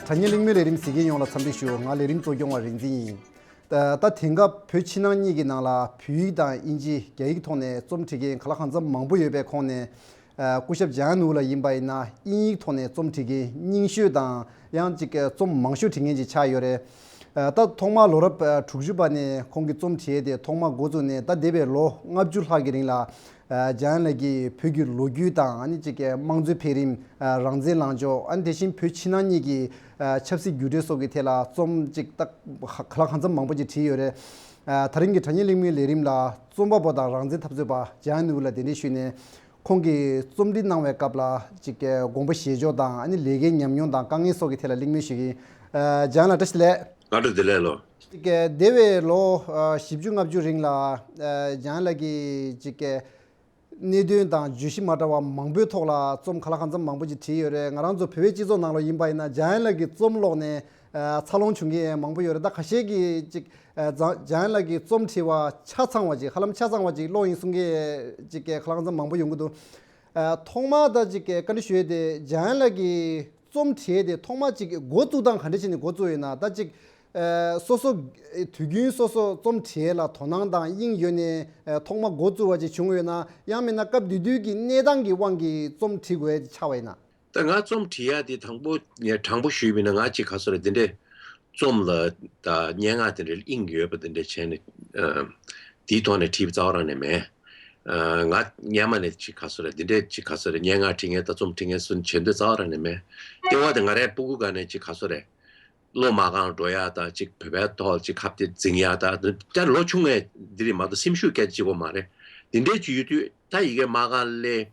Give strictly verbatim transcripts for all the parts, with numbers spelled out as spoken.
དྲ་བརྙན་གླེང་མོལ་ལས་རིམ་གཟིགས་མཁན་ཡོངས་ལ་འཚམས་འདྲི་ཞུ། ང་ལས་རིམ་གཙོ་སྐྱོང་བ་རིག་འཛིན་ཡིན། ད་ད་དེང་སྐབས་བོད་ཕྱི་ནང་གཉིས་ཀྱི་ནང་ལ་བོད་ཡིག་དང་དབྱིན་ཇི་རྒྱ་ཡིག་ཐོག་ནས་རྩོམ་བྲིས་མཁན་ག་ལ་གང་འཚམ་མང་པོ་ཡོད་པའི་ཁོངས་ནས། ཨ། སྐུ་ཞབས་ཇཱན་ནུའུ་ལགས་ཡིན་པ་ཡིན་ན་དབྱིན་ཡིག་ཐོག་ནས་རྩོམ་བྲིས་མཁན་རྙིང་ཤོས་དང་ཡང་ཅིག་རྩོམ་མང་ཤོས་བྲིས་མཁན་ཅིག་ཆགས་ཡོད་རེད། ཨ། ད་ཐོག་མར་ལོ་རབས་དྲུག་ཅུ་པ་ནས་ཁོང་གིས་རྩོམ་བྲིས་ཏེ་ཐོག་མར་འགོ་བཙུགས་ནས་ད་འདས་པའི་ལོ་ལྔ་བཅུ་ལྷག་གི་རིང་ལ། ཨ། ཇཱན་ལགས་ཀྱིས་བོད་ཀྱི་ལོ་རྒྱུས་དང་ཨ་ནི་ཅིག་གི་དམངས་གཙོའི་འཕེལ་རིམ། ཨ། རང་བཙན་ལངས་ཕྱོགས། ཨ་ནི་དེ་བཞིན་བོད་ཕྱི་ནང་གཉིས་ཀྱི། ཨ། ཆབ་སྲིད་འགྱུར་འགྲོས་སོགས་ཀྱི་ཐད་ལ་རྩོམ་ཅིག་ད་ག་ལ་གང་འཚམ་མང་པོ་ཅིག་བྲིས་ཡོད་རེད། ཨ། ད་རིང་གི་དྲ་བརྙན་གླེང་མོལ་ལས་རིམ་ལ་རྩོམ་པ་པོ་དང་རང་བཙན་འཐབ་རྩོད་པ་ཇཱན་ནུའུ་ལ་གདན་འདྲེན་ཞུས་ནས། ཁོང་གིས་རྩོམ་འབྲི་གནང་བའི་སྐབས་ལ་ཅིག་དགོངས་པ་བཞེས་ཕྱོགས་དང་ཨ་ནི་ལས་ཀའི་ཉམས་མྱོང་དང་དཀའ་ངལ་སོགས་ཀྱི་ཐད་ལ་གླེང་མོལ་ཞུ་གི་ཡིན། ཨ། ཇཱན་ལགས་བཀྲ་ཤིས་བདེ་ལེགས། བཀྲ་ཤིས་བདེ་ལེགས་ལོ། ཅིག་འདས་པའི་ལོ་བཞི་བཅུ་ལྔ་བཅུ་རིང་ལ། ཨ། ཇཱན་ལགས་ཀྱིས་ཅིག་གནད་དོན་དང་བརྗོད་གཞི་མ་འདྲ་བ་མང་པོའི་ཐོག་ལ་རྩོམ་ག་ལ་གང་འཚམ་མང་པོ་ཅིག་བྲིས་ཡོད་རེད། ང་རང་ཚོ་བོད་པའི་སྤྱི་ཚོགས་ནང་ལོགས་ཡིན་པ་ཡིན་ན་ཇཱན་ལགས་ཀྱི་རྩོམ་ཀློག་ནས། ཨ། འཚར་ལོངས་བྱུང་མཁན་མང་པོ་ཡོད་རེད། ད་ཁ་ཤས་ཀྱིས་ཅིག་ཨ། ཇཱན་ལགས་ཀྱི་རྩོམ་བྲིས་པ་ཆ་ཚང་བ་ཅིག་ཧ་ལམ་ཆ་ཚང་བ་ཅིག་ཀློག་ཡིན་གསུང་མཁན་ཅིག་ག་ལ་གང་འཚམ་མང་པོ་ཡོང་གི་འདུག་ཨ། ཐོག་མར་ད་ཅིག་བཀའ་འདྲི་ཞུ་ཡས་དེ་ཇཱན་ལགས་ཀྱི་རྩོམ་བྲིས་དེ་ཐོག་མར་ཅིག་འགོ་བཙུགས་སྟངས་ག་འདྲ་བྱས་ནས་འགོ་བཙུགས་ཡོད་ན། ད་ཅིག་ཨ། སོ་སོ་དུས་རྒྱུན་སོ་སོ་རྩོམ་བྲིས་ལ་དོ་སྣང་དང་དབྱིངས་ཡོད་ནས། ཨ། ཐོག་མར་འགོ་བཙུགས་པ་ཅིག་བྱུང་ཡོད་ན། ཡང་མིན་ན་སྐབས་དེ་དུས་ཀྱི་གནས་སྟངས་ཀྱི་དབང་གིས་རྩོམ་བྲིས་དགོས་ཡ་ཅིག་ཆགས་པ་ཡིན་ན། ད་ང་རྩོམ་བྲིས་ཡ་དེ་དང་པོ་ངས་དྲང་པོ་ཞུས་པ་ཡིན་ན་ང་ཅིག་ག་ཚོད་རེད། དེ་འདྲས་རྩོམ་ལ་ད་སྙན་ངག་དེ་འདྲས་དབྱིངས་ཡོད་པ་དེ་འདྲས་བྱས་ནས། ཨ། དེའི་ཐོག་ནས་བྲིས་པ་རྩ་བ་རང་ནས་མེད། ཨ། ང་སྔོན་མ་ནས་ཅིག་ག་ཚོད་རེད། དེ་འདྲས་ཅིག་ག་ཚོད་རེད། སྙན་ངག་བྲིས་མཁན་དང་རྩོམ་བྲིས་མཁན་སུ་བྱེད་འདོད་རྩ་བ་རང་ནས་མེད། ལྟེ་བ་དེ་ང་རའི་སྤུ་གུ་སྒང་ནས་ཅིག་ག་ཚོད་རེད། སློབ་མ་སྒང་འགྲོ་ཡ་དང་ཅིག་བོད་པའི་ཐོག་ཅིག་ཁ་གཏད་འཛིན་ཡ་དང་། ད་ལོ་ཆུང་བས་འདི་རེད་མ་གཏོགས་སེམས་ཤུགས་སྐད་ཆ་གཅིག་པོ་མ་རེད། འདི་འདྲའི་ཅིག་ཡོད་དུས་ད་ཡི་གེ་མ་གང་ལས།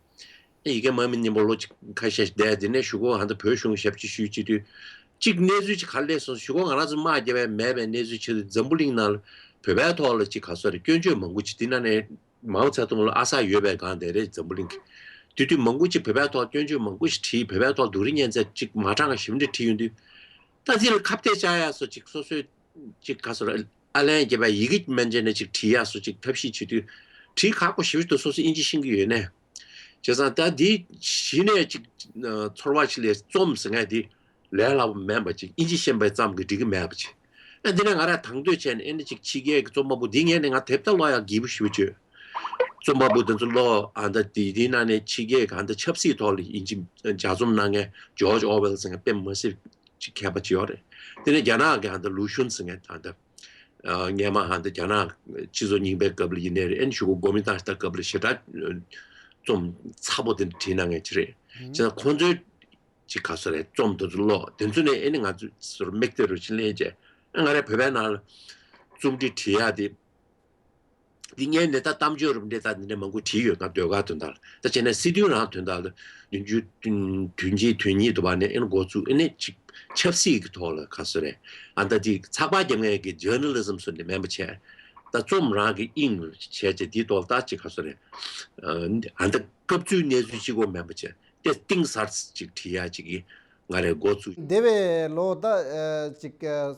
ཡི་གེ་མ་མི་སྙན་པོ་ལོ་ཅིག་ཁ་ཤས་ཤིག་བསྡད། དེ་ནས་གཞུག་གུ་ཧ་ད་བོད་གཞུང་ཞབས་ཕྱི་ཞུས་བྱེད་དུས། ཅིག་གནས་ཚུལ་ཅིག་ག་རེ་སླེབས་སོང་། གཞུག་གུ་ང་རང་ཚོ་དམག་རྒྱབ་པའི་མེད་པའི་གནས་ཚུལ་ཆེད་དུ་འཛམ་བུ་གླིང་ནང་ལ་བོད་པའི་ཐོག་ལ་ཅིག་ག་ཚོད་རེད། སྐྱོན་བརྗོད་མང་པོ་ཅིག་དེ་ནང་ནས་མའོ་ཙེ་ཏུང་ལ་ཨ་ས་ཡོད་པའི་སྒང་དེ་རེད། འཛམ་བུ་གླིང་གི་དེ་དུས་མང་པོ་ཅིག་བོད་པའི་ཐོག་སྐྱོན་བརྗོད་མང་པོ་ཞིག་བྲིས། བོད་པའི་ཐོག་སྡུག་རུས་ཉེན་ཚབས་ཅིག་མ་དྲངས་ཞིབ་འབྲི་བྲིས་ཡོང་དུས། ད་དེ་ལ་ཁ་གཏད་བཅག་ཡ་སོགས་ཅིག་སོ་སོའི་ཅིག་ག་ཚོད་རེད། ཨ་ལན་རྒྱབ་པའི་ཡི་གེ་མན་ཆད་ནས་ཅིག་བྲིས་ཡ་སོགས་ཅིག་ཐབས་ཤེས་བྱེད་དུས། བྲིས་ཁག་པོ་ཞེ་པོ་ཅིག་འདུག་སོ་སོ་དབྱིན་ཇི་ཤེས་ཀྱི་ཡོད་ནས། བྱས་ཙང་ད་འདི་གཞི་ནས་ཅིག་ཚོར་བ་ཞིག་ལས་རྩོམ་ཟེར་མཁན་འདི་ལས་སླ་པོ་མིན་པ་ཅིག་དབྱིན་ཇི་ཤེས་པ་ཙམ་གྱིས་འགྲིག་གི་མེད་པ་ཅིག་ཨ། འདི་ནས་ང་རང་དང་དོད་བྱས་ནས་ཨེ་ནི་ཅིག་ཕྱི་རྒྱལ་གྱི་རྩོམ་པ་པོ་འདི་ངས་ནི་ང་དེབ་ད་ཀློག་ཡག་སྐྱིད་པོ་ཞེ་པོ་བྱོས། རྩོམ་པ་པོ་དེ་ཚོ་ཀློག་ཨ། ད་དེ་དེའི་ནང་ནས་ཕྱི་རྒྱལ་གྱི་ཨ། ད་ཆབ་སྲིད་ཐོག་ལ་དབྱིན་ཇི་ལྗགས་རྩོམ་གནང་མཁན་ཇོརྗ་ཨོ་ཝེལ་ཟེར་མཁན་དཔེ་མི་སྲིད་ཅིག་མཁས་པ་ཅིག་ཡོད་རེད། དེ་ནས་རྒྱ་ནག་གི་ཨ། ད་ལུའུ་ཤུན་ཟེར་མཁན་ད་ལྟ། ཨ། སྔོན་མ་ཨ། ད་རྒྱ་ནག་སྤྱི་ཚོགས་རྙིང་པའི་སྐབས་ལ་ཡིན་ནའི་རེད། ཨེ་ནི་གཞུག་གུ་གོ་མིན་ཏང་ད་སྐབས་ལ་ཞེ་དྲག་རྩོམ་ཚ་པོ་དེ་འདྲ་བྲིས་གནང་མཁན་ཅིག་རེད། བྱས་ཙང་ཁོང་ཚོའི་ཅིག་ག་ཚོད་རེད། རྩོམ་དེ་ཚོ་ཀློག་དེ་ཚོ་ནས་ཨེ་ནི་ང་ཚོ་ཚུར་མིག་དེ་རུ་ཕྱིན་ལེན་བྱས། ཨ། ང་རའི་བོད་པའི་ནང་ལ་རྩོམ་བྲིས་བྲིས་ཡག་དེ། འདི་སྔོན་ནས་ད་གཏམ་བརྗོད་རུ་འདྲ་ད་འདི་འདྲ་མང་པོ་བྲིས་ཡོད། ང་ཟློས་གར་དོན་དག་ལ། ད་བྱས་ན་སྲིད་དོན་རང་དོན་དག་ལ་བདུན་ཅུ་དོན་གཅིག་དོན་གཉིས་དུ་བ་ནས་ཨེ་ནི་འགོ་བཙུགས། ཨེ་ནི་ཅིག་ཆབ་སྲིད་ཀྱི་ཐོག་ལ་ག་ཚོད་རེད། ཨ། ད་ཅིག་ཚགས་པར་རྒྱབ་མཁན་གྱི་ཇར་ནལ་ལི་ཛམ་སུ་འདི་མིན་པ་བྱས། ད་རྩོམ་རང་གི་དབྱིངས་བྱས་བྱས་འདིའི་ཐོག་ལ་ད་ཅིག་ག་ཚོད་རེད། ཨ། ད་སྐབས་འཚོལ་གནས་ཚུལ་གཅིག་པོ་མིན་པ་བྱས། དེ་གཏིང་ཟབ་ཅིག་བྲིས་ཡ་ཅིག་གི་ང་རའི་འགོ་ཚུགས། འདས་པའི་ལོ་ད་ཨ་ཅིག་ཨ་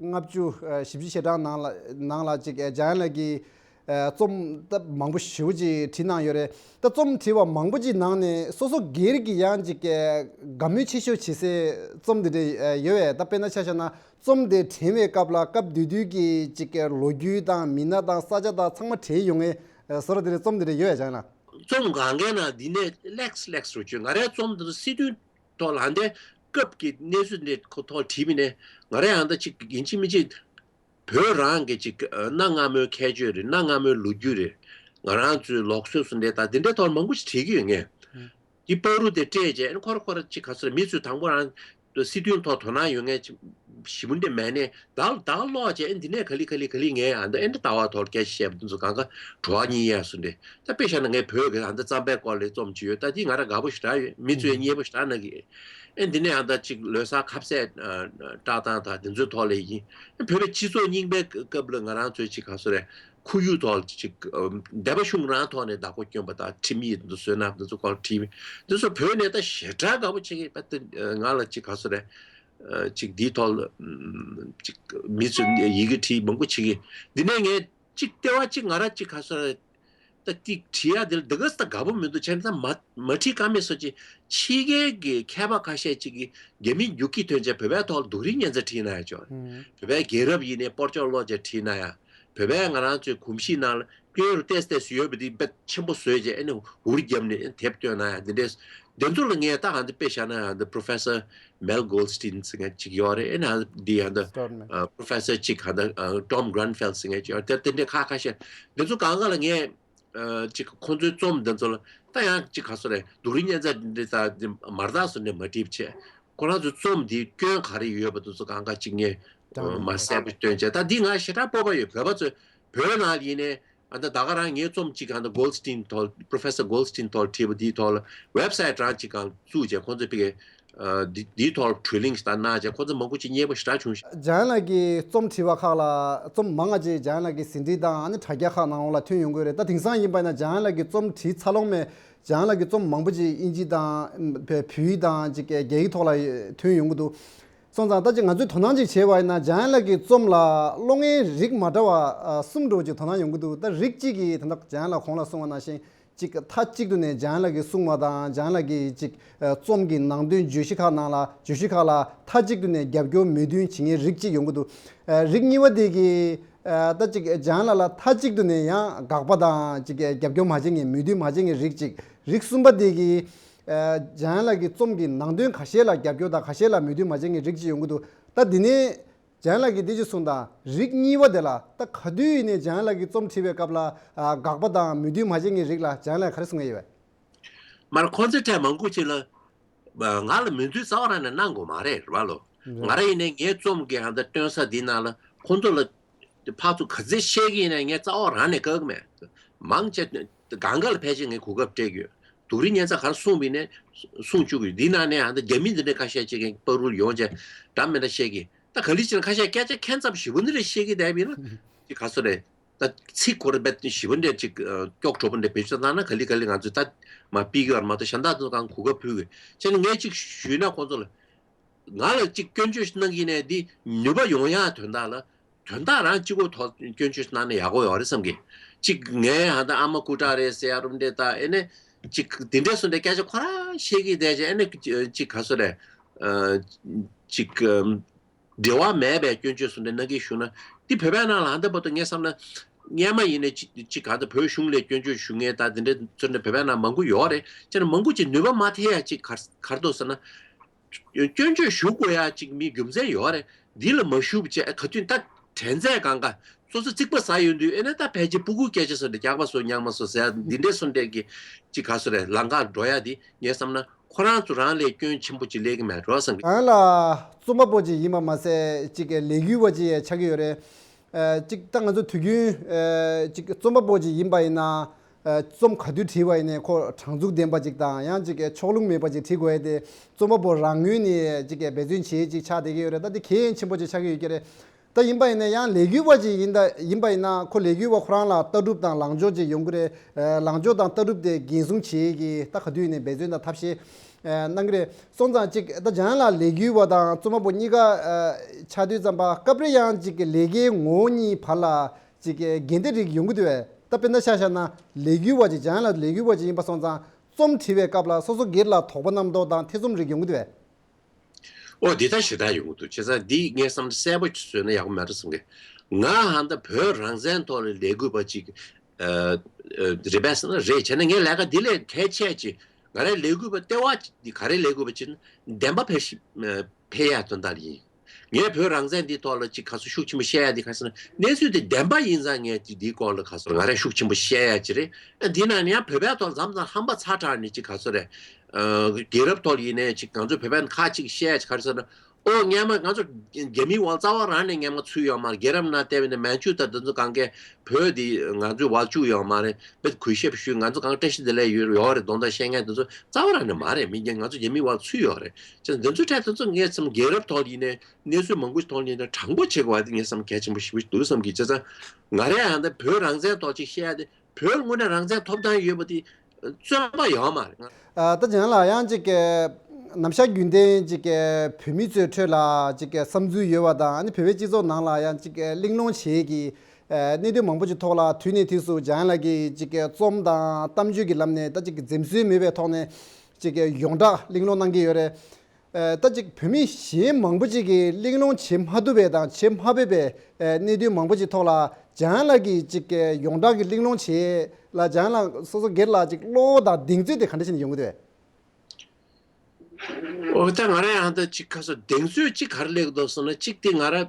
ལྔ་བཅུ་ཨ་བཞི་བཅུ་ཞེ་གྲངས་ནང་ལ་ནང་ལ་ཅིག་ཨ་ཇཱན་ལགས་ཀྱིས་ཨ་རྩོམ་ད་མང་པོ་ཞེ་པོ་ཅིག་བྲིས་གནང་ཡོད་རེད། ད་རྩོམ་བྲིས་པ་མང་པོ་ཅིག་ནང་ནས་སོ་སོ་སྒེར་གྱི་ཡང་ཅིག་ཨ་དགའ་མོས་ཆེ་ཤོས་བྱེད་སའི་རྩོམ་དེ་འདྲ་ཨ་ཡོད་པས། ད་དཔེར་ན་ཆ་བཞག་ན་རྩོམ་དེ་དྲན་པའི་སྐབས་ལ་སྐབས་དེ་དུས་ཀྱི་ཅིག་ཨ་ལོ་རྒྱུས་དང་མི་སྣ་དང་ས་ཆ་དང་ཚང་མ་དྲན་ཡོང་ངེས་ཨ་བཟོ་འདྲ་དེ་འདྲ་རྩོམ་དེ་འདྲ་ཡོད་པས་ཇཱན་ལགས། རྩོམ་སྒང་གའི་ནང་འདི་ནས་ལེགས་ལེགས་རུ་བྱུང་། ང་རའི་རྩོམ་འདི་ཚོ་སྲིད་དོན་ཐོག་ལ་འདི་སྐབས་ཀྱི་གནས་ཚུལ་འདི་ཁོ་ཐོག་བྲིས་པ་ནས་ང་རའི་ཨ་ད་ཅིག་ཡིན་གཅིག་མིན་གཅིག་བོད་རང་གི་ཅིག་གནའ་སྔ་མོའི་ཁྱད་ཆོས་རེད། གནའ་སྔ་མོའི་ལོ་རྒྱུས་རེད། ང་རང་ཚོའི་ལུགས་སྲོལ་སུ་འདྲ་དང་འདི་འདྲའི་ཐོག་མང་པོ་ཞིག་བྲིས་ཀྱི་ཡོད་ངས། འདི་བར་དུ་དེ་སྤྲད་རྗེས་ཁོ་ར་ཁོ་ར་ཅིག་ག་ཚོད་རེད། མི་ཚོས་དང་པོ་རང་སྲིད་དོན་ཐོག་དོ་སྣང་ཡོད་མཁན་ཞེ་པོ་འདྲ་མེད་ནས་བདག་བདག་ཀློག་བྱས། ཨེ་འདི་ནས་ག་ལེ་ག་ལེ་ག་ལེ་ངས་ཨ་འདི་ཨེ་འདི་ལྟ་བ་ཐོག་སྐད་ཆ་བཤད་པ་འདི་ཚོ་གང་ག་བྲོ་བ་གཉིས་ཡས་སུ་འདྲ། ད་དཔེ་བཞག་ན་ངས་བོད་ཀྱི་ཨ་འདི་རྩམ་པའི་སྐོར་ལ་རྩོམ་ཅིག་ཡོད། ད་འདི་ང་རང་དགའ་པོ་ཞེ་དྲག་ཡོད། མི་ཚོས་མཉེས་པོ་ཞེ་དྲག་གནང་གི་ཨེ་འདི་ནས་ཨ་ད་ཅིག་ལོ་གསར་ཁ་ཟས་བཀྲག་སྟངས་དང་འདི་ཚོའི་ཐོག་ལ་ཡིན། བོད་པའི་སྤྱི་ཚོགས་རྙིང་པའི་སྐབས་ལ་ང་རང་ཚོའི་ཅིག་ག་ཚོད་རེད། ཁོར་ཡུག་ཐོག་ཅིག་སྡེ་པ་གཞུང་རང་ཐོག་ནས་བདག་པོ་བསྐྱོན་པ་དང་ཁྲིམས་ཡིག་འདི་བཟོས་ན་འདི་ཚོ་སྐོར་བྲིས། འདི་ཚོ་བོད་ནས་ད་ཞེ་དྲག་དགའ་པོ་བྱེད་ཀྱི་པ་དེ་ང་ལ་ཅིག་ག་ཚོད་རེད། ཅིག་འདིའི་ཐོག་ལ་ཅིག་མི་ཚོས་ཡི་གེ་བྲིས་མང་པོ་བྱེད་ཀྱི། འདི་ནས་ངས་ཅིག་ལྟེ་བ་ཅིག་ང་རང་ཅིག་ག་ཚོད་རེད། ད་ཏིག་བྲིས་ཡ་དེ་ལ་འདི་ག་ས་ད་དགའ་པོ་མི་འདུག་བྱས་ན་ད་མ་མ་བྲིས་ཀ་མེད་སོ་ཅི། ཕྱི་རྒྱལ་གྱི་མཁས་པ་ཁ་ཤས་ཅིག་གིས་རྒྱ་མི་རྒྱུག་ཁྱི་ཐོན་བྱས་བོད་པའི་ཐོག་ལ་སྡུག་རུས་སྙན་ཚིག་བྲིས་གནང་ཡ་ཅིག་ཡོད་རེད། བོད་པའི་རྒྱལ་རབས་ཡིན་ནའི་སྤོར་ཆོག་ལོག་བྱས་བྲིས་གནང་ཡ། བོད་པའི་ང་རང་ཚོའི་གོམས་གཤིས་ནང་ལ་སྐྱོན་རུ་ཏེས་ཏེས་ཡོད་པ་དེ་དཔེ་ཆེན་པོ་བཟོས་བྱས་ཨེ་ནི་འུར་བརྒྱབ་ནས་ཨེ་དེབ་བཏོན་གནང་ཡ་འདི་འདྲས། འདི་ཚོ་ལ་ངས་ད་གང་འདི་དཔེ་བཞག་ན་ཨ་འདི་Professor Mel Goldstein ཟེར་མཁན་ཅིག་ཡོད་རེད། ཨེ་ནི་ཨ་འདི་ཨ་འདི་Stallman. ཨ་Professor ཅིག་ཨ་འདི་ཨ་Tom Grunfeld ཟེར་མཁན་ཅིག་ཡོད་རེད། དེ་དེ་འདྲའི་ཁ་ཁ་ཤས་འདི་ཚོ་གང་ག་ལ་ངས་ཨ་ཅིག་ཁོང་ཚོའི་རྩོམ་འདི་ཚོ་ལ་ད་ཡང་ཅིག་ག་སོ་རེད། སྡུག་རུས་སྙན་ཚིག་འདི་ད་འདི་མར་དྭགས་སུ་ནས་མ་བྲིས་བྱས་ཁོ་རང་ཚོའི་རྩོམ་འདིའི་སྐྱོན་ག་རེ་ཡོད་པ་འདི་ཚོ་གང་ག་ཅིག་ངས་ཨ་མ་གསལ་པོ་སྟོན་བྱས། ད་འདི་ང་ཞེ་དྲག་སྤོབས་པ་ཡོད། བོད་པ་ཚོས་བོད་ནང་ཡིན་ནའི་ཨ་ད་ད་ག་རང་ངའི་རྩོམ་ཅིག་ཨ་ད་Goldstein ཐོག Professor Goldstein ཐོག་བྲིས་པ་འདིའི་ཐོག་ལ་ཝེབ་སའིཊ་རང་ཅིག་གང་བཙུགས་བྱས་ཁོང་ཚོས་ཕ་གི་ཨ་འདི་འདིའི་ཐོག་ལ་བྲོས་ལིང་ཞིག་ད་གནང་བྱས་ཁོང་ཚོ་མང་པོ་ཅིག་མཉེས་པོ་ཞེ་དྲག་བྱུང་ཤག་འཇམ་དབྱངས་ལགས་ཀྱིས་རྩོམ་བྲིས་པ་ཁག་ལ་རྩོམ་མང་ང་ཅིག་འཇམ་དབྱངས་ལགས་ཀྱི་ཟིན་བྲིས་དང་ཨ་ནི་དྲ་རྒྱ་ཁག་ནང་ལ་ཐོན་ཡོང་གི་ཡོད་རེད། ད་དེང་སང་ཡིན་པ་ཡིན་ན་འཇམ་དབྱངས་ལགས་ཀྱིས་རྩོམ་བྲིས་ཚར་ལོང་མེད། འཇམ་དབྱངས་ལགས་ཀྱི་རྩོམ་མང་པོ་ཅིག་དབྱིན་ཇི་དང་བོད་བོད་ཡིག་དང་ཅིག་རྒྱ་ཡིག་ཐོག་ལ་ཐོན་ཡོང་གི་འདུག་སོང་ཙང་ད་ཅིག་ང་ཚོས་དོ་སྣང་ཅིག་བྱས་པ་ཡིན་ན་འཇམ་དབྱངས་ལགས་ཀྱི་རྩོམ་ལ་བློ་ངན་རིགས་མ་འདྲ་བ་ཨ་གསུམ་འདྲ་བོ་ཅིག་དོ་སྣང་ཡོང་གི་འདུག་ད་རིགས་གཅིག་གིས་ད་ལྟ་འཇམ་དབྱངས་ལགས་གོང་ལ་གསུངས་པ་ནང་བཞིན་ཅིག་མཐའ་གཅིག་ཏུ་ནས་འཇམ་དབྱངས་ལགས་ཀྱིས་གསུངས་པ་དང་འཇམ་དབྱངས་ལགས་ཀྱི་ཅིག་ཨ་རྩོམ་གྱི་ནང་དོན་བརྗོད་གཞི་ཁག་ནང་ལ་བརྗོད་གཞི་ཁག་ལ་མཐའ་གཅིག་ཏུ་ནས་རྒྱབ་སྐྱོར་མོས་མཐུན་བྱེད་མཁན་རིགས་གཅིག་ཡོང་གི་འདུག་ཨ་རིགས་གཉིས་པ་དེ་གིས་ཨ་ད་ཅིག་འཇམ་དབྱངས་ལགས་ལ་མཐའ་གཅིག་ཏུ་ནས་ཡང་དགག་པ་དང་ཅིག་རྒྱབ་སྐྱོར་མ་བྱེད་མཁན་མོས་མཐུན་མ་བྱེད་མཁན་རིགས་གཅིག་རིགས་གསུམ་པ་དེ་གིས་ཨ་འཇམ་དབྱངས་ལགས་ཀྱི་རྩོམ་གྱི་ནང་དོན་ཁ་ཤས་ལ་རྒྱབ་སྐྱོར་དང་ཁ་ཤས་ལ་མོས་མཐུན་མ་བྱེད་མཁན་རིགས་གཅིག་ཡོང་གི་འདུག་ད་འདི་ནས་འཇམ་དབྱངས་ལགས་ཀྱིས་འདི་ཅིག་གསུངས་དང་། རིགས་གཉིས་པ་དེ་ལ་ད་ག་དུས་ཡིན་ནའི་འཇམ་དབྱངས་ལགས་ཀྱིས་རྩོམ་བྲིས་པའི་སྐབས་ལ་ཨ་དགག་པ་དང་མོས་མཐུན་མ་བྱེད་མཁན་རིགས་ལ་འཇམ་དབྱངས་ལགས་ག་རེ་གསུང་གི་ཡོད་པས། མར་ཁོང་ཚོའི་གྲས་མང་པོ་ཅིག་ལ་ང་ལ་མོས་མཐུན་རྩ་བ་རང་ནས་གནང་དགོས་མ་རེད་རེད་བ་ལོ། ང་རང་ཡིན་ནའི་ངའི་རྩོམ་གྱི་ཧ་ད་སྟོན་ས་འདི་ནང་ལ་ཁོང་ཚོ་ལ་ཕར་ཚུར་ག་ཚད་བཤད་ཀྱི་ཡིན་ནའི་ངས་རྩ་བ་རང་ནས་བཀག་གི་མེད། མང་ཆེ་གང་ག་ལ་ཕལ་ཆེར་ངས་གོ་སྐབས་སྤྲད་ཀྱི་ཡོད། སྡུག་རུས་སྙན་ཚིག་ག་རེ་གསུངས་པ་ཡིན་ནའི་གསུང་བཅུག་གི་ཡོད། འདི་ནང་ནས་ཧ་ད་རྒྱ་མི་འདི་འདྲའི་ཁ་ཤས་ཅིག་གིས་པ་རུལ་ཡོང་བྱས་འདྲ་མི་འདྲ་བཤད་ཀྱི། ད་ག་ལི་ཅིག་ན་ཁ་ཤས་སྐད་ཆ་ཁྱད་མཚར་ཞིབ་པོ་འདི་འདྲ་བཤད་ཀྱི་བསྡད་པ་ཡིན་ན་ཅིག་ག་ཚོད་རེད། ད་ཚིག་ཁོ་ར་རྦད་ཞིབ་པོ་འདྲ་ཅིག་ཨ་ཀྱོག་གྲོག་པོ་འདྲ་བེད་སྤྱོད་བཏང་ན་ག་ལེ་ག་ལེ་ང་ཚོས་ད་མ་ཕུད་ཀྱི་ཡོད་རེད་མ་གཏོགས་གཞན་དག་ཚོ་གང་གོ་སྐབས་ཕུལ་གི། བྱས་ན་ངས་ཅིག་ཞུས་ན་ཁོང་ཚོ་ལ་ང་ལ་ཅིག་སྐྱོན་བརྗོད་གནང་གི་ཡིན་ནའི་འདི་ནུས་པ་ཡོང་ཡག་དོན་དག་ལ་དོན་དག་རང་གཅིག་པོ་ཐོག་སྐྱོན་བརྗོད་གནང་ན་ཡག་པོ་ཡོད་རེད་བསམ་གི། ཅིག་ངས་ཧ་ད་ཨ་མ་སྐུ་དྲག་རེད་ཟེར་ཡ་རུམ་འདྲེ་ད་ཨེ་ནས་ཅིག་དེ་འདྲས་སོ་འདྲས་སྐད་ཆ་ཁོ་རང་བཤད་ཀྱི་བསྡད་བྱས་ཨེ་ནས་ཅིག་ག་ཚོད་རེད། ཨ་ཅིག་འབྲེལ་བ་མེད་པའི་སྐྱོན་བརྗོད་སུ་འདྲ་གནང་གི་བཞུགས་ན་འདི་བོད་པའི་ནང་ལ་ཧ་འདི་བར་དུ་ངས་བསམ་ན་སྔན་མ་ཡིན་ནའི་ཅི་ཅི་ག་ད་བོད་གཞུང་ལ་སྐྱོན་བརྗོད་ཞུ་མཁན་ད་འདི་འདྲ་ཚོ་འདྲ་བོད་པའི་ནང་མང་པོ་ཡོད་རེད། ཅེ་ན་མང་པོ་ཅིག་ནུས་པ་མ་ཐེབས་ཡ་ཅིག་གར་གར་འདུག་ཟེར་ན་སྐྱོན་བརྗོད་ཞུ་དགོས་ཡ་ཅིག་མི་རྒྱུ་མཚན་ཡོད་རེད། འདི་ལ་མ་ཞུགས་བྱས་ག་དུས་ད་དྲན་ཚད་གང་ག་སོ་སོ་རྩིག་པ་ཟ་ཡོང་དུས་ཨེ་ན་ད་ཕལ་ཆེར་སྤུ་གུ་སྐད་ཆ་སོ་འདྲ་རྒྱག་པ་སོ་རྙིང་མ་སོ་ཟེར་ཡ་འདི་འདྲ་སོ་འདྲ་གི་ཅིག་ག་སོ་རེད་ལམ་ཁ་འགྲོ་ཡ་འདི་ངས་བསམ་ན། ཁོ་རང་ཚོ་རང་ལས་སྐྱོན་ཆེན་པོ་ཅིག་སླེབས་ཀྱི་མེད་འགྲོ་བསམ་གི། ང་ལ་རྩོམ་པ་པོ་ཅིག་ཡིན་པ་མ་ཟད་ཅིག་ལས་འགུལ་བ་ཅིག་ཆགས་ཀྱི་ཡོད་རེད། ཨ་ཅིག་ད་ང་ཚོ་དུས་རྒྱུན་ཨ་ཅིག་རྩོམ་པ་པོ་ཅིག་ཡིན་པ་ཡིན་ན་ཨ་རྩོམ་ག་དུས་བྲིས་པ་ཡིན་ནའི་ཁོ་དྲང་ཚུགས་ལྡན་པ་ཅིག་དང་ཡང་ཅིག་ཕྱོགས་ལྷུང་མེད་པ་ཅིག་བྲིས་དགོས་ཡ་དེ་རྩོམ་པ་པོ་རང་ངོས་ནས་ཅིག་འབད་བརྩོན་བྱེད་ཅིག་ཆགས་བསྡད་ཀྱི་ཡོད་རེད། ད་དེ་གལ་ཆེན་པོ་ཅིག་ཆགས་ཀྱི་ཡོད་ཀྱི་རེད། ད་ཡིན་པ་ཡིན་ན་ཡང་ལས་འགུལ་བ་ཅིག་ཡིན་ད་ཡིན་པ་ཡིན་ན་ཁོ་ལས་འགུལ་བ་ཁོ་རང་ལ་ལྟ་གྲུབ་དང་ལངས་ཕྱོགས་ཅིག་ཡོང་གི་རེད། ཨ་ལངས་ཕྱོགས་དང་ལྟ་གྲུབ་དེ་འགན་སྲུང་བྱེད་ཀྱི་ད་ག་དུས་ཡིན་ནའི་འབད་བརྩོན་དང་ཐབས་ཤེས་ཨ་གནང་གི་རེད། སོང་ཙང་ཅིག་ད་འཇམ་དབྱངས་ལགས་ལས་འགུལ་བ་དང་རྩོམ་པ་པོ་གཉིས་ཀ་ཨ་ཆགས་དུས་ཙམ་པ་སྐབས་རེ་ཡང་ཅིག་ལས་ཀའི་ངོ་བོ་གཉིས་བར་ལ་ཅིག་འགལ་ཟླ་རིགས་ཡོང་གི་འདུག་བས། ད་དཔེར་ན་ཆ་བཞག་ན་ལས་འགུལ་བ་ཅིག་འཇམ་དབྱངས་ལགས་ལས་འགུལ་བ་ཅིག་ཡིན་པ་སོང་ཙང་རྩོམ་བྲིས་པའི་སྐབས་ལ་སོ་སོ་སྒེར་ལ་དོགས་པ་རྣམ་རྟོག་དང་ཐེ་ཚོམ་རིགས་ཡོང་གི་འདུག་བས། ཨོ་འདི་ད་ཞེ་དྲག་ཡོང་གི་འདུག་བྱས་ཙང་འདི་ངས་བསམ་བློ་གསལ་པོ་བཟོས་ན་ཡག་པོ་མ་རེད་བསམ་གི། ང་ཧ་ད་བོད་རང་བཙན་ཐོག་ལ་ལས་འགུལ་བ་ཅིག་ཨ་ཨ་རེད་པས་ཟེར་ན་རེད། བྱས་ན་ངའི་ལས་ཀ་འདི་ལས་གལ་ཆེ་ཅིག་ང་རའི་ལས་འགུལ་བ་ལྟེ་བ་འདི་ག་རེ་ལས་འགུལ་བ་ཅིག་ན་བདེན་པ་འཕེལ་ཞིག་འཕེལ་ཡ་དོན་དག་ཡིན། ངས་བོད་རང་བཙན་འདི་ཐོག་ལ་ཅིག་ག་ཚོད་ཤུགས་ཆེན་པོ་བཤད་ཡ་འདི་ག་ཟེར་ན་གནས་ཚུལ་འདི་བདེན་པ་ཡིན་ཙང་ངས་ཅིག་འདིའི་སྐོར་ལ་ག་ཚོད་ང་རས་ཤུགས་ཆེན་པོ་བཤད་ཡ་ཅིག་རེད། འདི་ན་ནི་ཡང་བོད་པའི་ཐོག་མཚམས་མཚམས་ཧམ་པ་ཚ་དྲགས་ནས་ཅིག་ག་ཚོད་རེད། ཨ་རྒྱལ་རབས་ཐོག་ལ་ཡིན་ནའི་ཅིག་ང་ཚོ་བོད་པའི་ཁ་ཅིག་བཤད་ཡ་ཅིག་ག་རེ་ཟེར་ན། ཨོ་སྔན་མ་ང་ཚོ་རྒྱ་མིའི་འོག་རྩ་བ་རང་ནས་སྔན་མ་ཚུད་ཡོད་མ་རེད། རྒྱལ་རབས་ནང་བལྟས་པ་ཡིན་ན་མན་ཇུ་དང་དེ་ཚོ་གང་གས་བོད་འདི་ང་ཚོའི་འོག་བཅུག་ཡོད་མ་རེད། དཔེ་གུས་ཞབས་ཞུས། ང་ཚོ་གང་བཀྲ་ཤིས་བདེ་ལེགས་ཡོད་ཡོད་རེད་གདོང་དག་བཤད་མཁན་དེ་ཚོ་རྩ་བ་རང་ནས་མ་རེད། མི་རྒན་ང་ཚོ་རྒྱ་མིའི་འོག་ཚུད་ཡོད་རེད། བྱས་ཙང་འདི་ཚོའི་གྲས་དེ་ཚོ་ངས་བསམ་རྒྱལ་རབས་ཐོག་ཡིན་ནའི་གནས་ཚུལ་མང་པོ་ཞིག་ཐོག་ཡིན་ནའི་དྲང་པོ་བྱེད་དགོས་པ་དེ་ངས་བསམ་གལ་ཆེན་པོ་ཞེ་པོ་ཞིག་འདུག་བསམ་གི། བྱས་ཙང་ང་རས་ཡང་ད་བོད་རང་བཙན་ཐོག་ཅིག་བཤད་ཡ་དེ་བོད་དངོས་གནས་རང་བཙན་ཐོབ་ཐང་ཡོད་པ་དེ་བཙོན་པ་ཡོད་མ་རེད། ཨ་ད་ཅང་ལ་ཡང་ཅིག་གི་ནམ་ཞག་རྒྱུན་ལྡན་ཅིག་གི་བོད་མི་ཚོའི་ཁྲོད་ལ་ཅིག་གི་བསམ་ཚུལ་ཡོད་པ་དང་ཨ་ནི་བོད་པའི་སྤྱི་ཚོགས་ནང་ལ་ཡང་ཅིག་གི་གླེང་སློང་བྱེད་ཀྱི་ ཨ་གནད་དོན་མང་པོ་ཅིག་ཐོག་ལ་དུས་ནས་དུས་སུ་འཇམ་དབྱངས་ལགས་ཀྱིས་ཅིག་རྩོམ་དང་གཏམ་བརྗོད་ཀྱི་ལམ་ནས་ད་ཅིག་འཛེམ་ཟོན་མེད་པའི་ཐོག་ནས་ཅིག་ཡོངས་གྲགས་གླེང་སློང་གནང་གི་ཡོད་རེད། ཨ་ད་ཅིག་བོད་མི་གཞན་མང་པོ་ཅིག་གིས་གླེང་སློང་བྱེད་མ་ཐུབ་པའི་དང་བྱེད་མ་ཕོད་པའི་ཨ་གནད་དོན་མང་པོ་ཅིག་ཐོག་ལ་འཇམ་དབྱངས་ལགས་ཀྱིས་ཅིག་ཡོངས་གྲགས་ཀྱི་གླེང་སློང་བྱེད་ལ་འཇམ་དབྱངས་ལགས་སོ་སོ་སྒེར་ལ་ཅིག་བློ་དང་གདེང་ཚོད་དེ་ག་འདྲ་ཞིག་ནས་ཡོང་གི་འདུག་བས། འོ་ད་ང་རང་ཡང་ད་ཅིག་ཁ་སོ་གདེང་ཚོད་ཅིག་ག་རེ་སླེབས་འདུག་ཟེར་ན། ཅིག་དེ་ང་རང་ཨ་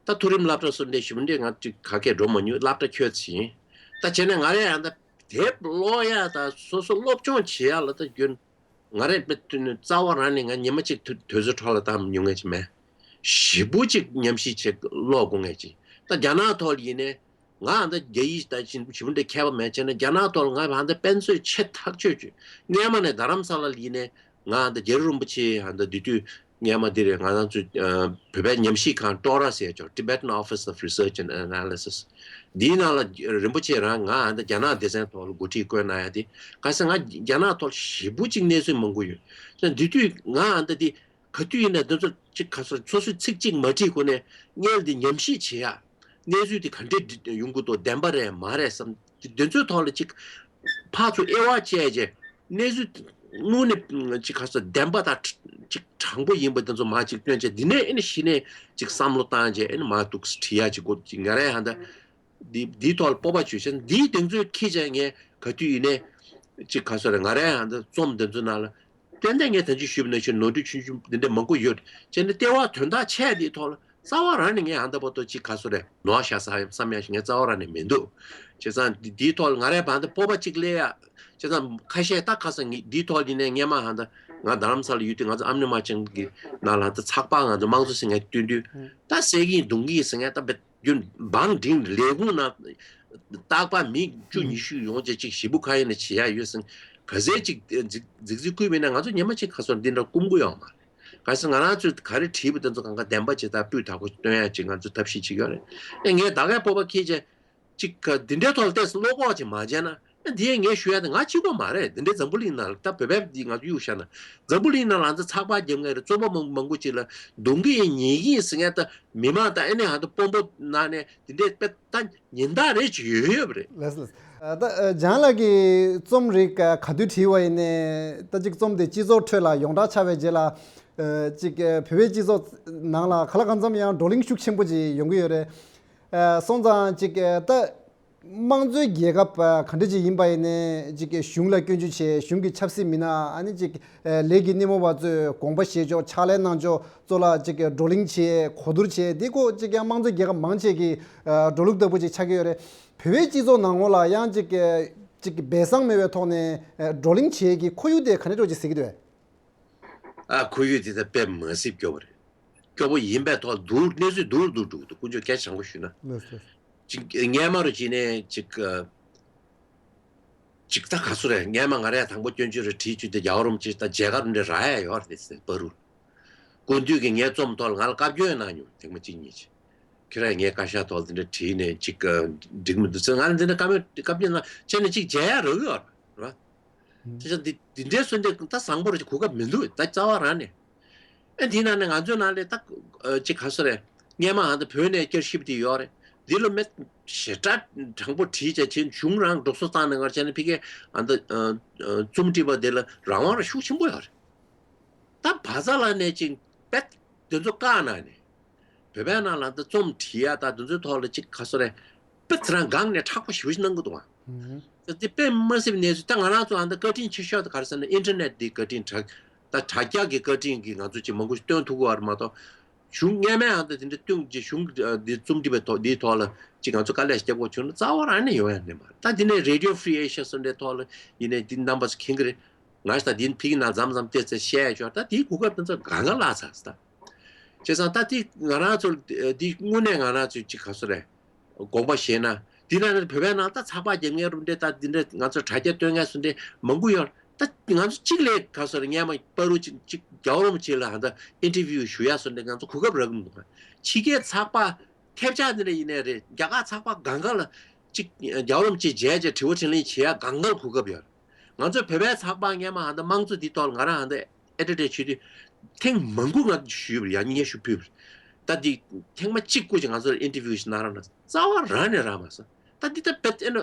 ད་མཐོ་རིམ་སློབ་གྲྭ་སོགས་འདྲ་ཞིབ་འདྲ་ང་ཅིག་ག་གེ་འགྲོ་མ་མྱོང་། སློབ་གྲྭ་ཁྱོད་ཚོ་ཡིན། ད་བྱས་ན་ང་རང་ཡང་ད་དེབ་ཀློག་ཡ་ད་སོ་སོ་སློབ་སྦྱོང་བྱེད་ཡ་ལ་ད་རྒྱུན་ང་རང་དཔེ་དུས་ནས་རྩ་བ་རང་ནས་ང་ཉི་མ་གཅིག་དུས་དུས་ཚོད་འཕྲོ་བརླག་བཏང་མྱོང་ངེས་ཅིག་མེད། ཞེ་པོ་ཅིག་ཉམས་ཞིབ་བྱེད་ཀློག་དགོས་ངེས་ཅིག་ད་རྒྱ་ནག་ཐོག་ལ་ཡིན་ནའི་ང་ཨ་ད་རྒྱ་ཡིག་ད་ཞིབ་པོ་འདྲ་མཁས་པ་མེད་བྱས་ན། རྒྱ་ནག་ཐོག་ལ་ང་ཨ་ད་དཔེ་མཛོད་ཆེ་ཐག་ཆོད་ཅིག་སྔས་མ་ནས་རྡ་རམ་ས་ལ་ལ་ཡིན་ནའི་ང་ཨ་ད་རྒྱལ་བ་རིན་པོ་ཆེ་ཨ་ད་དེ་དུས་སྔས་མ་འདི་རེད། ང་རང་ཚོ་ཨ་བོད་པའི་ཉམས་ཞིབ་ཁང་ཊོ་ར་ཟེར་ཅིག Tibetan Office of Research and Analysis འདིའི་ནང་ལ་རིན་པོ་ཆེ་རང་ང་ཨ་ད་རྒྱ་ནག་སྡེ་ཚན་ཐོག་ལ་འགོ་ཁྲིད་བསྐོས་གནང་ཡ་དེ། ག་ཟེར་ང་རྒྱ་ནག་ཐོག་ཞེ་པོ་ཅིག་གནས་ཚུལ་མང་པོ་ཡོད། དེ་དུས་ང་ཨ་ད་དེ་ག་དུས་ཡིན་ན་འདི་ཚོ་ཅིག་ག་སོ་སོ་སོའི་ཚིག་གཅིག་མ་བྲིས་གོང་ནས་སྔོན་ལ་དེ་ཉམས་ཞིབ་བྱེད་ཡ། གནས་ཚུལ་དེ་ག་འདྲས་ཡོང་གི་འདུག་བདེན་པ་རེད་མ་རེད་བསམ། དེ་འདི་ཚོའི་ཐོག་ལ་ཅིག་ཕར་ཚུར་དབྱེ་བ་བཅད་རྗེས་གནས་ཚུལ་དངོས་གནས་ཅིག་ག་སོ་བདེན་པ་དང་ཅིག་དྲང་པོ་ཡིན་པ་འདི་ཚོ་མར་ཅིག་སྟོན་བྱས། འདི་ནས་ཨེ་ནི་གཞི་ནས་ཅིག་བསམ་བློ་བཏང་རྗེས་ཨེ་ནི་མར་འདུག་བྲིས་ཡ་ཅིག་དགོས། ཅིག་ང་རང་ཡང་ད་འདི་འདིའི་ཐོག་ལ་སྤོབས་པ་བྱོས་ཤག་འདིའི་གདེང་ཚོད་འཁྱེར་བྱས་ངས་ག་དུས་ཡིན་ནའི་ཅིག་ག་སོ་རེད། ང་རང་ཡང་ད་རྩོམ་འདི་ཚོ་ནང་ལ་ཏན་ཏན་ངས་ད་ཅི་ཞུས་པ་ནང་བཞིན་ནོར་འཁྲུལ་ཆུང་ཆུང་འདི་འདྲ་མང་པོ་ཡོད། བྱས་ནས་ལྟེ་བ་དོན་དག་ཆེ་འདིའི་ཐོག་ལ་རྩ་བ་རང་ནས་ངས་ཨ་ད་བར་དུ་ཅིག་ག་སོ་རེད་ནོར་བཞག་ས་བསམ་ཡ་ཞིག་ངས་རྩ་བ་རང་ནས་མི་འདུག་བྱས་ཙང་འདི་འདིའི་ཐོག་ལ་ང་རའི་བར་དུ་སྤོབས་པ་ཅིག་སླེབས་ཡ། བྱས་ཙང་འདི་འདིའི་ཐོག་ལ་ཡིན་ནའི་སྔས་མ་ཨ་ད་ང་རྡ་རམ་ས་ལ་ཡོད་དུས་ང་ཚོ་ཨམ་ནི་མ་ཅན་གྱི་ནང་ལ་ད་ཚགས་པར་ང་ཚོ་དམངས་གཙོ་ཟེར་མཁན་བཏོན་དུས་ད་བསད་ཀྱི་ཡིན་རྡུང་གི་ཡིན་ཟེར་མཁན་ད་རྒྱུན་བང་སྒྲིག་ལས་ཁུངས་ནང་རྟག་པར་མི་བཅུ་ཉི་ཤུ་ཡོང་བྱས་ཅིག་ཞེ་པོ་ག་ཡིན་ན་བྱེད་ཡ་ཡོད་ཟེར། ག་ཚད་ཅིག་རྫིག་རྫིག་རྫིག་བསྐུལ་བས་ན་ང་ཚོ་ཉི་མ་གཅིག་ག་སོ་འདི་འདྲ་སྐུམ་གི་ཡོད་མ་རེད། ག་ས་ང་རང་ཚོས་ག་རེ་བྲིས་པ་དེ་ཚོ་གང་ག་བདེན་པ་ཇི་ལྟར་སྤུས་དག་པོ་སྟོན་ཡ་ཅིག་ང་ཚོས་ཐབས་ཤེས་བྱེད་ཀྱི་ཡོད་རེད། ཨེ་ངས་ད་གའི་སྤོབས་པ་འཁྱེར་བྱས་ཅིག་ག་འདི་འདྲའི་ཐོག་ལ་ཏོག་ཙམ་བློ་ཁོག་ཅིག་མ་བྱས་ན་ཨེ་འདི་ཡས་ངས་ཞུ་ཡ་དེ་ང་གཅིག་པོ་མ་རེད། འདི་འདྲའི་འཛམ་བུ་གླིང་ནང་ལ་ད་བོད་པའི་འདི་ང་ཚོ་གཡུག་བཞག་ན་འཛམ་བུ་གླིང་ནང་ལ་ང་ཚོ་ཚགས་པར་རྒྱབ་མཁན་རེད། རྩོམ་པ་མང་མང་པོ་ཅིག་ལ་རྡུང་གི་ཡིན་ཉེས་ཀྱི་ཡིན་ཟེར་མཁན་ད་མི་མང་ད་ཨེ་ནས་ཧ་ད་དཔོན་པོ་ནང་ནས་འདི་འདྲའི་དཔེ་ད་ཉེན་བརྡ་རེ་ཅིག་ཡོད་ཡོད་པ་རེད། ལགས་སོ། ལགས་སོ། ཨ་ད་ཨ་འཇམ་ལགས་ཀྱིས་རྩོམ་རིག་ག་ག་དུས་བྲིས་པ་ཡིན་ནའི་ད་ཅིག་རྩོམ་དེ་སྤྱི་ཚོགས་ཁྲོད་ལ་ཡོངས་གྲགས་ཆགས་པའི་རྗེས་ལ་ཨ་ཅིག་ཨ་བོད་པའི་སྤྱི་ཚོགས་ནང་ལ་ག་ལ་གང་འཚམ་ཡང་བགྲོ་གླེང་ཤུགས་ཆེན་པོ་ཅིག་ཡོང་གི་ཡོད་རེད། ཨ་སོང་ཙང་ཅིག་ཨ་ད་དམངས་གཙོའི་རྒྱལ་ཁབ་ཨ་ག་འདྲ་ཅིག་ཡིན་པ་ཡིན་ནའི་ཅིག་གཞུང་ལ་སྐྱོན་བརྗོད་བྱས། གཞུང་གི་ཆབ་སྲིད་མི་སྣ་ཨ་ནི་ཅིག་ཨ་ལས་ཀྱི་སྣེ་མོ་བ་ཚོས་དགོངས་པ་བཞེས་ཕྱོགས་ཕྱག་ལས་གནང་ཕྱོགས་ཚོ་ལ་ཅིག་བགྲོ་གླེང་བྱས་གོ་བསྡུར་བྱས། འདི་ཁོ་ཅིག་ཡང་དམངས་གཙོའི་རྒྱལ་ཁབ་མང་ཆེ་གིས་ཨ་འགྲོ་ལུགས་ལྟ་བུ་ཅིག་ཆགས་ཀྱི་ཡོད་རེད། བོད་པའི་སྤྱི་ཚོགས་ནང་ལོགས་ལ་ཡང་ཅིག་ཅིག་སྦས་གསང་མེད་པའི་ཐོག་ནས་ཨ་བགྲོ་གླེང་བྱེད་ཀྱི་ཁོར་ཡུག་དེ་ག་འདྲ་འདྲ་ཅིག་གཟིགས་ཀྱི་འདུག་བས། ཨ་ཁོར་ཡུག་དེ་ད་དཔེ་མ་སྲིད་སྐྱོ་པོ་རེད། སྐྱོ་པོ་ཡིན་པའི་ཐོག་སྡུག་གནས་ཚུལ་སྡུག་རུ་སྡུག་འགྲོ་གི་འདུག་དཀོན་མཆོག་སྐད་ཆ་དྲང་པོ་ཞུས་ན། ལགས་སོ། ཅིག་སྔས་མ་རུ་ཅིག་ནས་ཅིག་ཅིག་ད་ག་ཚོད་རེད། སྔས་མ་ང་རས་དང་པོ་སྐྱོན་བརྗོད་རེ་བྲིས་བཅུག་དེ་རྒྱལ་བ་རིན་པོ་ཆེ་ད་མཇལ་ཁ་འདྲ་རག་ཡ་ཡོད་རེད་ཟེར་པ་རུ། སྐུ་མདུན་གྱིས་ངའི་རྩོམ་ཐོག་ལ་ང་ལ་བཀའ་བཀྱོན་གནང་མྱོང་ཐེངས་མ་གཅིག་གཉིས་ཅིག་ཁྱེད་རང་ངའི་བཀའ་ཤག་ཐོག་ལ་འདི་འདྲ་བྲིས་ནས་ཅིག་འགྲིག་མི་འདུག་ཟེར། ང་ལ་འདི་འདྲ་བཀའ་མོལ་བཀའ་བཀྱོན་གནང་བྱས་ནས་ཅིག་མཇལ་ཡ་རག་གི་ཡོད་རེད་བ། དེ་ཚོ་འདི་འདི་འདྲའི་སོ་འདི་ད་བཟང་པོ་རེད། གོ་སྐབས་མི་འདུག་ད་རྩ་བ་རང་ནས། ཨེ་འདི་ནང་ནས་ང་ཚོའི་ནང་ལས་ད་ཅིག་ག་སོ་རེད། སྔས་མ་ཨ་ད་བོད་ནས་བསྐྱར་ཞིབ་དེ་ཡོད་རེད། འདི་ལ་མེད་ཞེ་དྲག་དྲང་པོ་བྲིས་བྱས་ཕྱིན་གཞུང་རང་འགྲོ་སོང་བཏང་ནས་ངར་བྱས་ནས་ཕ་གིའི་ཨ་ད་རྩོམ་སྒྲིག་པ་དེ་ལ་རང་དབང་རང་ཤུགས་ཆེན་པོ་ཡོད་རེད། ད་བ་ཚ་ལ་ནས་ཅིག་པད་དེ་ཚོ་བཀག་ན་ནས། བོད་པའི་ནང་ལ་འདི་རྩོམ་བྲིས་ཡ་ད་འདི་ཚོའི་ཐོག་ལ་ཅིག་ག་སོ་རེད། དཔེ་ཚེ་རང་སྒང་ནས་མཁྲེགས་པོ་ཞེ་པོ་ཞིག་གནང་གི་འདུག་ཨ། ད་འདི་དཔེ་མ་སྲིད་པའི་གནས་ཚུལ། ད་ང་རང་ཚོ་ཨ་འདི་བཀའ་དྲིན་ཆེ་ཤོས་དེ་ག་རེ་ཟེར་ན་ཨིན་ཊར་ནེཊ་འདི་བཀའ་དྲིན་དྲ་ད་དྲ་རྒྱ་གི་བཀའ་དྲིན་གྱིས་ང་ཚོ་ཅིག་མང་པོ་ཞིག་སྟོན་ཐུབ་ཀྱི་ཡོད་རེད་མ་གཏོགས། གཞུང་སྔས་མའི་ཨ་འདི་དེ་འདྲ་བསྟུན་གྱི་གཞུང་འདི་རྩོམ་སྒྲིག་པའི་ཐོག་འདིའི་ཐོག་ལ་ཅིག་ང་ཚོ་དཀའ་ལས་ཤིག་རྒྱབ་དགོས་བྱུང་ན་རྩ་བ་རང་ནས་ཡོང་ཡ་ནི་མ་རེད། ད་འདི་ནས་Radio Free Asia་སོགས་འདྲའི་ཐོག་ལ་ཡིན་ནའི་འདི་རྣམ་པ་ཚོ་མཁྱེན་གྱི་རེད། ང་ད་འདི་ཕ་གི་ནང་མཚམས་མཚམས་བལྟས་ཚེ་བཤད་ཡ་ཆོག་ད་འདིའི་གོ་སྐབས་དེ་ཚོ་གང་ག་བརླག་ཚར་ད། བྱས་ཙང་ད་འདི་ང་རང་ཚོ་འདི་དངོས་གནས་ང་རང་ཚོའི་ཅིག་ག་སོ་རེད། དགོངས་པ་བཞེས་ན་འདི་ནང་ནས་བོད་པའི་ནང་ད་ཚགས་པར་རྒྱབ་མཁན་རུ་འདྲེ་ད་འདི་འདྲེ་ང་ཚོ་དྲ་རྒྱ་སྟོན་མཁན་སུ་འདྲེ་མང་པོ་ཡོད། ད་ང་ཚོ་གཅིག་ལས་ག་སོ་རེད། སྔས་མ་པ་རུ་ཅིག་ཅིག་རྒྱལ་བ་རིན་པོ་ཆེ་ལ་ཧ་ད་ཨིན་ཊར་བིའུ་ཞུ་ཡ་སུ་འདྲེ་ང་ཚོ་གོ་སྐབས་རག་གི་མི་འདུག་ཕྱི་རྒྱལ་ཚགས་པར་ཐེབས་ཆག་འདི་འདྲ་ཡིན་ནའི་རེད། རྒྱ་གར་ཚགས་པར་གང་ག་ལ་ཅིག་རྒྱལ་བ་རིན་པོ་ཆེ་མཇལ་བྱས་དྲི་བ་དྲིས་ལན་བྱེད་ཡ་གང་ག་ལ་གོ་སྐབས་ཡོད། ང་ཚོ་བོད་པའི་ཚགས་པར་སྔས་མ་ཧ་ད་དམངས་གཙོ་འདི་ཐོག་ལ་ང་རང་ཧ་ད་ཨེ་ཌི་ཊར་བྱེད་དུས་ཐེངས་མང་པོ་ང་ཞུས་པ་རེད། ཡང་སྙན་ཞུ་ཕུལ་བ་རེད། ད་འདི་ཐེངས་མ་གཅིག་སྐུ་ཅིག་ང་ཚོར་ཨིན་ཊར་བིའུ་ཞིག་གནང་རོགས་གནང་། རྩ་བ་རང་ནས་རག་མ་སོང་། ད་འདི་ད་བེད་ཨེ་ནོ་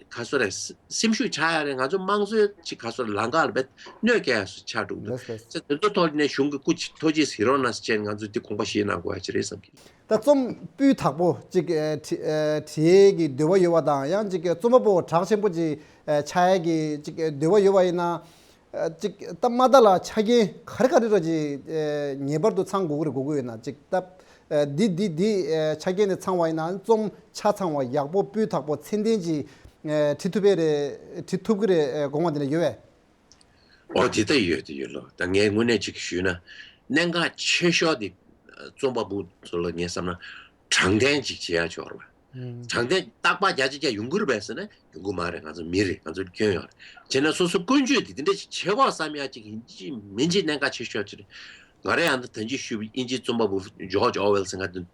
ག་སོ་རེད། སེམས་ཤུགས་ཆག་ཡ་རེད། ང་ཚོ་དམངས་གཙོའི་ཅིག་ག་སོ་རེད། ལམ་ཁ་ལ་བེད་གནོད་སྐྱེལ་ཡ་སུ་ཆགས་འགྲོ་གི་འདུག་ལགས་ལགས། ད་དེ་ཚོ་ཐོག་ནས་གཞུང་གི་སྐུ་མཁྱེན་ཐུགས་རྗེ་གཟིགས་རོགས་གནང་ཟེར་བྱས་ང་ཚོ་འདི་དགོངས་པ་བཞེས་གནང་དགོས་ཡ་ཅིག་རེད་བསམ་གི། ད་རྩོམ་སྤུས་དག་པོ་ཅིག་ཨ་བྲི་ཨ་བྲི་ཡས་ཀྱི་འདོད་པ་ཡོད་པ་དང་ཡང་ཅིག་རྩོམ་པ་པོ་གྲགས་ཆེན་པོ་ཅིག་ཨ་ཆགས་ཡས་ཀྱི་ཅིག་འདོད་པ་ཡོད་པ་ཡིན་ན། ཨ་ཅིག་ད་མ་མཐའ་ལ་ཆ་རྐྱེན་ག་རེ་ག་རེ་ར་ཅིག་ཨ་ངེས་པར་དུ་ཚང་དགོས་ཀྱི་རེད་དགོས་ཀྱི་ཡོད་ན། ཅིག་ད་ཨ་འདི་འདི་འདི་ཨ་ཆ་རྐྱེན་དེ་ཚང་བ་ཡིན་ན་རྩོམ་ཆ་ཚང་བ་ཡག་པོ་སྤུས་དག་པོ་ཚད་ལྡན་ཅིག་ཨ་བྲི་ཐུབ་པས་རེད། བྲི་ཐུབ་ཀྱི་རེད་ཨ་དགོངས་པ་འདི་འདྲ་ཡོད་པས། ཨོ་དེ་ལྟ་ཡོད་དེ་ཡོད་ལོ། ད་ངས་དངོས་གནས་ཅིག་ཞུས་ན་གནད་འགག་ཆེ་ཤོས་དེ་རྩོམ་པ་པོ་ཚོ་ལ་ངས་བསམ་ན་དྲང་བདེན་ཅིག་བྱེད་ཡ་ཆོག་ར། དྲང་བདེན་རྟག་པར་བརྒྱ་ཆ་བརྒྱ་ཡོང་གི་རེད་པས་ཟེར་ན་ཡོང་གི་མ་རེད། ང་ཚོ་མི་རེད། ང་ཚོ་སྐྱོན་ཡོད་རེད། བྱས་ན་སོ་སོ་ཀུན་སྤྱོད་དེ་དེ་འདྲ་ཅིག་བྱེད་དགོས་བསམ་ཡ་ཅིག་ཡིན་གཅིག་མིན་གཅིག་གནད་འགག་ཆེ་ཤོས་ཅིག་རེད། ང་རང་ཡང་ད་ཐེངས་གཅིག་ཞུས་པ་དབྱིན་ཇིའི་རྩོམ་པ་པོ་ཇོརྗ་ཨོ་ཝེལ་ཟེར་མཁན་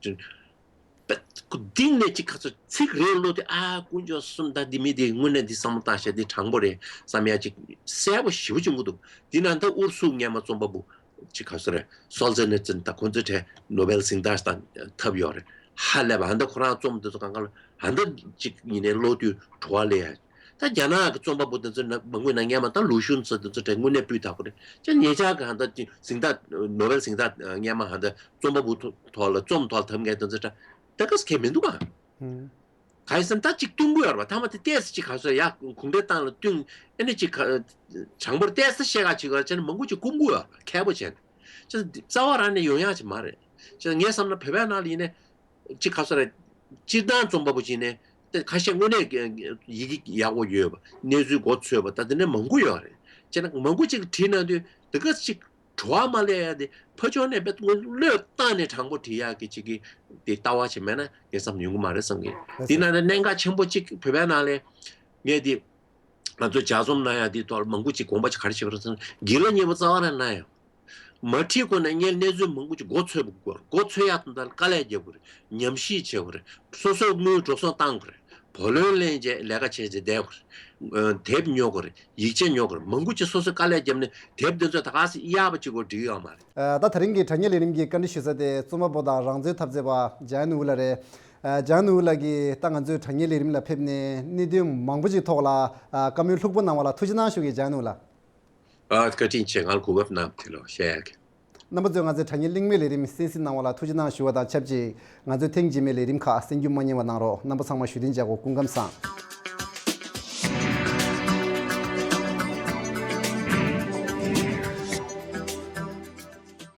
དེ་གཏིང་ནས་ཅིག་ཁ་ཚོ་ཚིག་རེ་བློ་དེ་ཨ་དཀོན་མཆོག་གསུམ་ད་འདི་མི་དེ་དངོས་གནས་འདི་བསམ་བློ་བཏང་བྱས་འདི་དྲང་པོ་རེད་བསམ་ཡ་ཅིག་གསལ་པོ་ཞེ་པོ་བྱུང་གི་འདུག་དེ་ན་ད་ཨུར་སུ་སྔོན་མ་རྩོམ་པ་པོ་ཅིག་ག་སོ་རེད། སོལ་ཇེ་ནི་ཙིན་ད་ཁོ་ཚོའི་གྲས་ནོ་བེལ་གཟེངས་རྟགས་དང་ཐོབ་ཡོད་རེད། ཧ་ལས་པ་ཨ་ད་ཁོ་རང་རྩོམ་འདི་ཚོ་གང་ག་ལ་ཨ་ད་ཅིག་ཡིན་ནའི་བློ་མཐུན་བྲོ་བ་ལེན་ཡ། ད་རྒྱ་ནག་གི་རྩོམ་པ་པོ་དེ་ཚོ་ན་མང་པོ་ན་སྔོན་མ་ད་ལུའུ་ཞུན་ཚོ་དེ་ཚོ་གྲས་དངོས་གནས་སྤུས་དག་པོ་རེད། ཅང་ཉེ་ཆར་གི་ཧ་ད་ཅིག་གཟེངས་རྟགས་ནོ་བེལ་གཟེངས་རྟགས་སྔོན་མ་ཧ་ད་རྩོམ་པ་པོ་ཐོག་ཐོག་ལ་རྩོམ་ཐོག་ལ་ཐོབ་མཁན་དེ་ཚོ་གྲས་ད་ག་ས་གས་མི་འདུག་ག་ཧུམ། ག་ཡིན་ཟེར་ན་ད་ཅིག་སྟོན་གི་ཡོད་རེད་པ། ཐ་མ་དེ་ཏོག་ཙམ་ཅིག་ག་སོ་ཡ་གུང་ཁྲན་ཏང་ལ་བསྟུན་ཨེ་ནི་ཅིག་ག་དྲང་པོར་ཏོག་ཙམ་བཤད་ག་ཅིག་ག་བྱས་ན་མང་པོ་ཅིག་སྐུམ་གི་ཡོད་རེད་པ། མཁས་པོ་བྱས་ནས་ཅིག་རྩ་བ་རང་ནས་ཡོང་ཡ་ཅིག་མ་རེད། ཅིག་ངས་བསམ་ན་བོད་པའི་ནང་ལ་ཡིན་ནའི་ཅིག་ག་སོ་རེད། སྤྱིར་བཏང་རྩོམ་པ་པོ་ཅིག་ནས་ཏེ་ཁ་ཤས་དངོས་གནས་ཡི་གེ་ཡག་པོ་ཡོད་པ་གནས་ཚུལ་མགོ་ཚོས་པ་ད་དེ་ནས་མང་པོ་ཡོད་རེད། བྱས་ན་མང་པོ་ཅིག་བྲིས་གནང་དུས་དེ་ག་ཅིག་བྲོ་བ་མ་སླེབས་ཡ་དེ་ཕ་ཕྱོགས་ནས་དཔེ་བློས་བཏང་ནས་དྲང་པོ་བྲིས་ཡག་གི་ཅིག་གི་དེ་ལྟ་བ་ཅིག་མེད་ན་ངས་བསམ་ཡོང་གི་མ་རེད་བསམ་གི། དེ་ན་ནི་གནད་འགག་ཆེན་པོ་ཅིག་བོད་པའི་ནང་ལ་ངས་དེ་ང་ཚོ་ལྗགས་རྩོམ་གནང་ཡ་དེ་ཐོག་མང་པོ་ཅིག་དགོངས་པ་ཅིག་ག་རེ་བཞེས་པ་རེད་ཟེར་ན་དགེ་ལ་གཉེར་པོ་རྩ་བ་རང་གནང་ཡོང་། མ་བྲིས་གོང་ནས་ངས་གནས་ཚུལ་མང་པོ་ཅིག་མགོ་ཚོས་པ་དགོས་རེད། མགོ་ཚོས་ཡག་དང་དཀའ་ལས་རྒྱབ་དགོས་རེད། ཉམས་ཞིབ་བྱེད་དགོས་རེད། སོ་སོའི་དངུལ་འགྲོ་སོང་བཏང་དགོས་རེད། བུ་ལོན་ལེན་བྱས་ལས་ཀ་བྱས་བྱས་བསྡད་དགོས་རེད། དེབ་ཉོ་དགོས་རེད། ཡིག་ཆ་ཉོ་དགོས་རེད། མང་པོ་ཅིག་སོ་སོས་དཀའ་ལས་བརྒྱབ་ནས་དེབ་འདི་ཚོ་ད་ག་སེ་གཡར་བ་ཅིག་གོ་འགྲིག་ཡོད་མ་རེད། ད་ད་རིང་གི་དྲ་བརྙན་ལས་རིམ་གྱི་བཀའ་འདྲི་ཞུ་ས་དེ་རྩོམ་པ་པོ་དང་རང་བཙན་འཐབ་རྩོད་པ་ཇཱན་ཝུ་ལ་རེད། ཇཱན་ཝུ་ལ་གིས་ད་ང་ཚོའི་དྲ་བརྙན་ལས་རིམ་ལ་ཕེབས་ནས་གནད་དོན་མང་པོ་ཅིག་ཐོག་ལ་བཀའ་མོལ་ལྷུག་པོ་གནང་བ་ལ་ཐུགས་རྗེ་གནང་ཞུ་གི། ཇཱན་ཝུ་ལ། ཨ་བཀའ་དྲིན་ཆེ། ང་ལ་གོ་སྐབས་གནང་བ་དེ་ལ་བཤད་ཡག་གི། རྣམ་པ་ཚོས་ང་ཚོའི་དྲ་བརྙན་གླེང་མོལ་ལས་རིམ་གསན་གཟིགས་གནང་བ་ལ་ཐུགས་རྗེ་གནང་ཞུ་བ་དང་ཆབས་ཅིག་ང་ཚོའི་ཐེངས་རྗེས་མའི་ལས་རིམ་ཁག་གསན་རྒྱུ་མ་བསྙེལ་བ་གནང་རོགས། རྣམ་པ་ཚང་མ་བཞུགས་གདན་འཇགས་སྐུ་ཁམས་བཟང་།